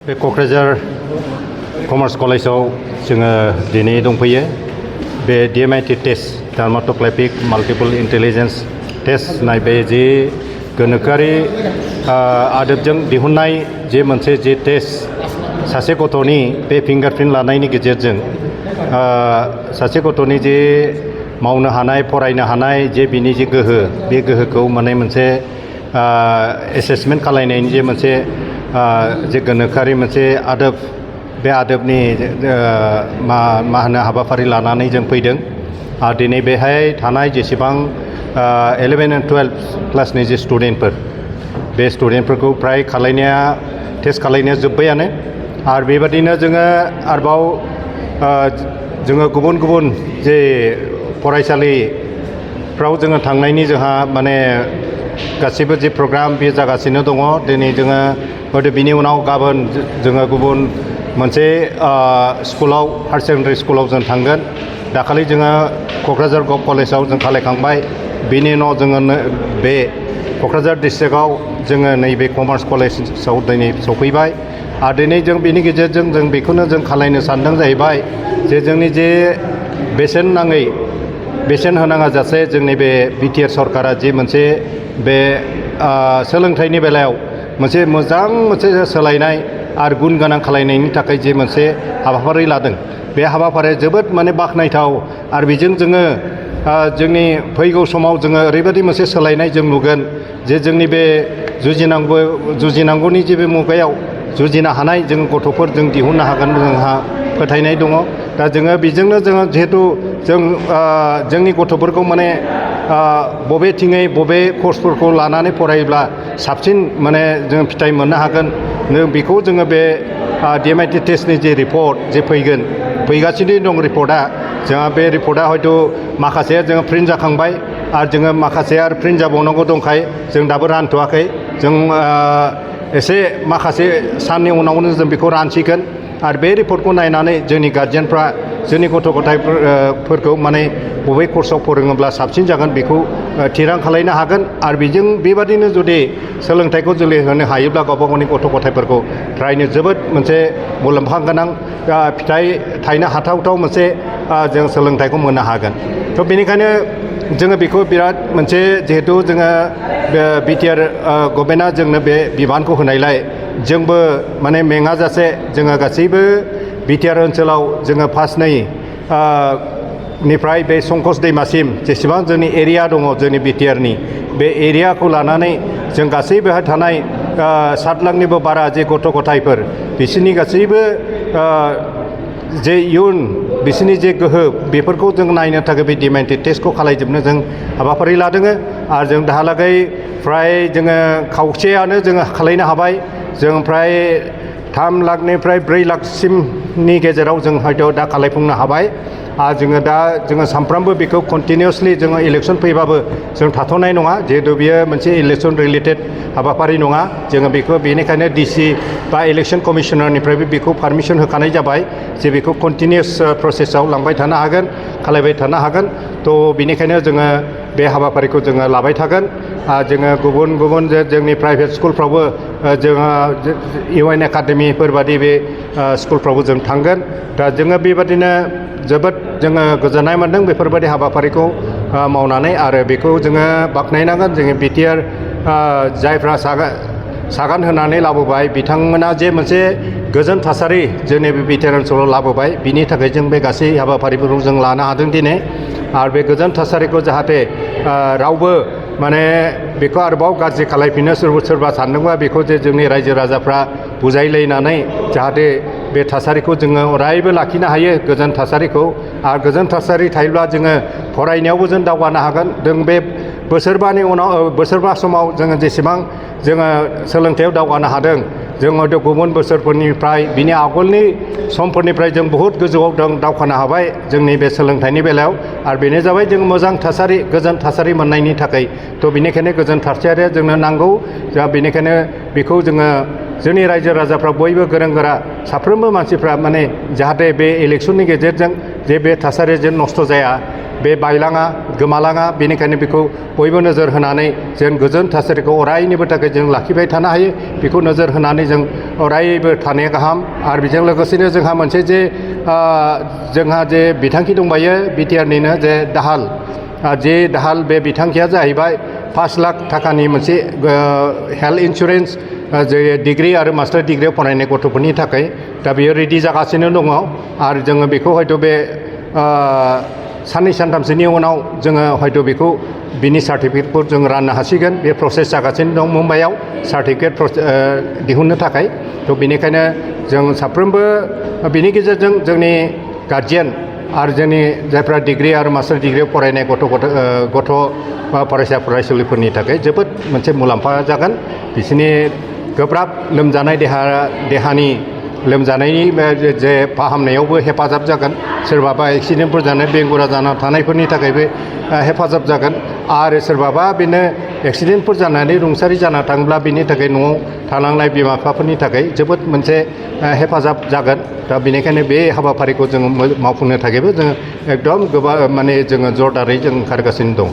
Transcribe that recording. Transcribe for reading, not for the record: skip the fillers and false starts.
बे क'क्राझार कमार्स कलेजाव जोङो दिनै दंफैयो। बे DMIT test dermatographic multiple intelligence test होननाय बे जि गोनोखोआरि आदबजों दिहुननाय जे मोनसे जि टेस्ट सासे गथ'नि बे फिंगारप्रिन्ट लानायनि गेजेरजों सासे गथ'नि जे मावनो हानाय फरायनो हानाय जे बिनि जे गोहो बे गोहोखौ माने मोनसे एसेसमेन्ट खालायनायनि जे मोनसे जे गोनोखोआरि मोनसे आदब बे आदबनि मा होनो हाबाफारि लानानै जों फैदों। आरो दिनै बेहाय थानाय जेसेबां 11 and 12 क्लासनि जे स्टुडेन्टफोर बे स्टुडेन्टफोरखौ फ्राय टेस्ट खालायनाया जोब्बायानो। आरो बेबादिनो जोङो आरोबाव जोङो गुबुन गुबुन जे फरायसालिफ्राव जोङो थांनायनि जोंहा माने गासिबो जे प्रग्राम बे जागासिनो दङ। दिनै जोङो हयथ' बिनि उनाव गाबोन जोङो गुबुन मोनसे स्कुलाव हायार सेकेन्डारि स्कुलाव जों थांगोन। दाखालि जोङो क'क्राझार गभ कलेजाव जों खालायखांबाय। बिनि उनाव जोङो बे क'क्राझार डिस्ट्रिक्टआव जोङो नैबे कमार्स कलेजाव दिनै सफैबाय। आरो दिनै जों बिनि गेजेरजों जों बेखौनो जों खालायनो सानदों जाहैबाय जे जोंनि जे बेसेन होनाङा जासे जोंनि बे BTR सरकारा जि मोनसे बे सोलोंथाइनि बेलायाव मोनसे मोजां मोनसे सोलायनाय आरो गुन गोनां खालायनायनि थाखाय जे मोनसे हाबाफारि लादों। बे हाबाफारिया जोबोद माने बाख्नायथाव। आरो बेजों जोङो जोंनि फैगौ समाव जोङो ओरैबायदि मोनसे सोलायनाय जों नुगोन जे जोंनि बे जुजिनांगौनि जे बे मुगायाव जुजिनो हानाय जों गथ'फोर जों दिहुननो हागोन जोंहा फोथायनाय दङ। दा जोङो बेजोंनो जोङो जिहेथु जोंनि गथ'फोरखौ माने बबेथिङै बबे कर्सफोरखौ लानानै फरायोब्ला साबसिन माने जों फिथाइ मोननो हागोन बेखौ जोङो बे DMIT टेस्टनि जे रिपर्ट जे फैगासिनो दं रिपर्टआ जोंहा बे रिपर्टआ हयथ' माखासेया जोङो प्रिन्ट जाखांबाय आरो जोङो माखासे आरो प्रिन्ट जाबावनांगौ दंखाय जों दाबो रानथ'वाखै। जों एसे माखासे साननि उनावनो जों बेखौ रानसिगोन। आरो बे रिपर्टखौ नायनानै जोंनि गार्जेनफ्रा जोंनि गथ' गथायफोरखौ माने बबे कर्सआव फोरोङोब्ला साबसिन जागोन बेखौ थिरां खालायनो हागोन। आरो बेबादिनो जुदि सोलोंथाइखौ जुदि होनो हायोब्ला गावबा गावनि गथ' गथायफोरखौ फ्रायनो जोबोद मोनसे मुलाम्फा गोनां फिथाइ थायनो हाथावथाव मोनसे जों सोलोंथाइखौ मोननो हागोन। थ' बेनिखायनो जोङो बेखौ बिराद मोनसे जिहेथु जोङो BTR गभर्नमेन्टआ जोंनो बे बिबानखौ होनायलाय जोंबो माने मेङाजासे जोङो गासैबो BTR ओनसोलाव जोङो निफ्राय बे संकस दैमासिम जेसेबां जोंनि एरिया दङ जोंनि BTRनि बे एरियाखौ लानानै जों गासैबो थानाय 7 लाखनिबो बारा जे गथ' गथायफोर बिसोरनि गासैबो जे इयुन बिसोरनि जे गोहो बेफोरखौ जों नायनो थाखाय बे DMIT टेस्टखौ खालायजोबनो जों हाबाफारि लादों। आरो जों दाहालागै फ्राय जोङो खावसेयानो जोङो खालायनो हाबाय। जों फ्राय 3 लाखनिफ्राय 4 लाखसिमनि गेजेराव जों हयथ' दा खालायफुंनो हाबाय। आरो जोङो सानफ्रामबो बेखौ कन्टिनिउसलि जोङो इलेक्सन फैबाबो जों थाथ'नाय नङा। जिहेतु बियो मोनसे इलेक्सन रिलेटेड हाबाफारि नङा। जोङो बेखौ बेनिखायनो DC बा इलेक्सन कमिशनारनिफ्रायबो बेखौ पारमिसन होखानाय जाबाय जे बेखौ कन्टिनिउस प्रसेसआव लांबाय थानो हागोन खालायबाय थानो हागोन। थ' बेनिखायनो जोङो बे हाबाफारिखौ जोङो लाबाय थागोन। जोङो गुबुन गुबुन जोंनि प्राइभेट स्कुलफ्रावबो जोङो UN एकाडेमिफोर बादि बे स्कुलफ्रावबो जों थांगोन। दा जोङो बेबादिनो जोबोद जोङो गोजोननाय मोनदों बेफोरबायदि हाबाफारिखौ मावनानै। आरो बेखौ जोङो बाख्नायनांगोन जोङो BTR जायफ्रा सागान होनानै लाबोबाय बिथांमोना जे मोनसे गोजोन थासारि जोंनि बे BTR ओनसोलाव लाबोबाय बिनि थाखाय जों बे गासै हाबाफारिफोरखौ जों लानो हादों दिनै। आरो बे गोजोन थासारिखौ जाहाथे रावबो माने बेखौ आरोबाव गाज्रि खालायफिनो सोरबा सानदोंबा बेखौ जे जोंनि रायजो राजाफ्रा बुजायलायनानै जाहाथे बे थासारिखौ जोङो अरायबो लाखिनो हायो गोजोन थासारिखौ। आरो गोजोन थासारि थायोब्ला जोङो फरायनायावबो जों दावगानो हागोन। जों बे बोसोरबा समाव जोङो जेसेबां जोङो सोलोंथायाव दावगानो हादों जों हयथ' गुबुन बोसोरफोरनिफ्राय बिनि आगोलनि समफोरनिफ्राय जों बहुद गोजौआव दावगानो हाबाय जोंनि बे सोलोंथाइनि बेलायाव। आरो बेनो जाबाय जों मोजां थासारि गोजोन थासारि मोननायनि थाखाय। थ' बेनिखायनो गोजोन थासारिया जोंनो नांगौ। दा बेनिखायनो बेखौ जोङो जोंनि रायजो राजाफ्रा बयबो गोरों गोरा साफ्रोमबो मानसिफ्रा माने जाहाथे बे इलेक्सननि गेजेरजों जे बे थासारिया जेन नस्थ' जाया बे बायलाङा गोमालाङा बेनिखायनो बेखौ बयबो नोजोर होनानै जों गोजोन थासारिखौ अरायनिबो थाखाय जों लाखिबाय थानो हायो बेखौ नोजोर होनानै जों अरायबो थानाया गाहाम आरो बेजों लोगोसेनो जोंहा मोनसे जे जोंहा जे बिथांखि दंबायो बिटिआरनिनो जे दाहाल जे दाहाल बे बिथांखिया जाहैबाय 5 लाख थाखानि मोनसे हेल्थ इन्सुरेन्स जे डिग्री आरो मास्टार डिग्रीआव फरायनाय गथ'फोरनि थाखाय दा बेयो रेडि जागासिनो दङ आरो जोङो बेखौ हयथ' बे साननै सानथामसोनि उनाव जोङो हयथ' बेखौ बिनि सार्टिफिकेटखौ जों राननो हासिगोन बे प्रसेस जागासिनो दं मुम्बाइआव सार्टिफिकेट दिहुननो थाखाय थ' बेनिखायनो जों साफ्रोमबो बिनि गेजेरजों जोंनि गार्जियान आरो जोंनि जायफ्रा डिग्री आरो मास्टार डिग्रीआव फरायनाय गथ' बा फरायसा फरायसुलिफोरनि थाखाय जोबोद मोनसे मुलाम्फा जागोन बिसोरनि गोब्राब लोमजानाय देहानि लोमजानायनि जे फाहामनायावबो हेफाजाब जागोन सोरबाबा एक्सिडेन्टफोर जानाय बेंगुरा जाना थानायफोरनि थाखायबो हेफाजाब जागोन आरो सोरबाबा बिनो एक्सिडेन्टफोर जानानै रुंसारि जाना थाङोब्ला बिनि थाखाय न'आव थालांनाय बिमा बिफाफोरनि थाखाय जोबोद मोनसे हेफाजाब जागोन दा बेनिखायनो बे हाबाफारिखौ जोङो मावफुंनो थाखायबो जोङो एकदम गोबां माने जोङो जरदारै जों ओंखारगासिनो दं